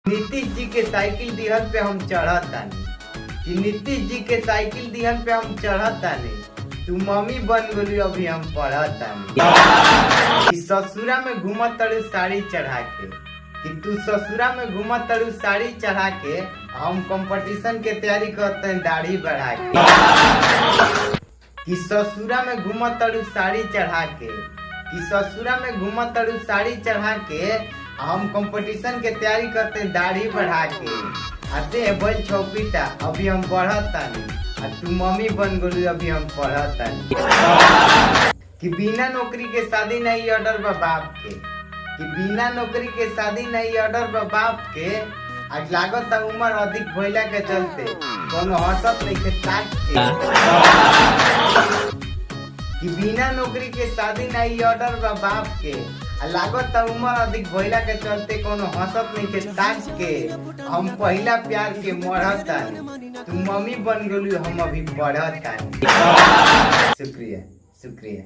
नीतीश जी के साइकिल दिहल पे हम चढ़तानी, कि नीतीश जी के साइकिल दिहल पे हम चढ़तानी, तू मम्मी बन गली अभी हम पढ़तानी। कि ससुरा में घूमत तड़ू साड़ी चढ़ा के, कि तू ससुरा में घूमत तड़ू साड़ी चढ़ा के, हम कंपटीशन के तैयारी करते हैं दाढ़ी बढ़ा के। कि ससुरा में घूमत तड़ू साड़ी चढ़ा के, कि ससुरा में घूमत तड़ू साड़ी चढ़ा के, हम कंपटीशन के तैयारी करते हैं दाढ़ी बढ़ा के। आ दे भइल छौपीटा अभी हम बढ़तानी, आ तू मम्मी बन गलू अभी हम पढ़तानी। कि बिना नौकरी के शादी नहीं ऑर्डर बा बाप के, कि बिना नौकरी के शादी नहीं ऑर्डर बा बाप के, आज लागत उम्र अधिक भइला के चलते कोनो हंसत नहीं ताक के। कि बिना नौकरी के शादी नहीं ऑर्डर बा बाप के, आ लागत उम्र अधिक भइला के चलते कोनो हंसत नहीं के ताक के, हम पहिला प्यार के मरतानी, तू मम्मी बन गलू हम अभी पढ़तानी। शुक्रिया, शुक्रिया।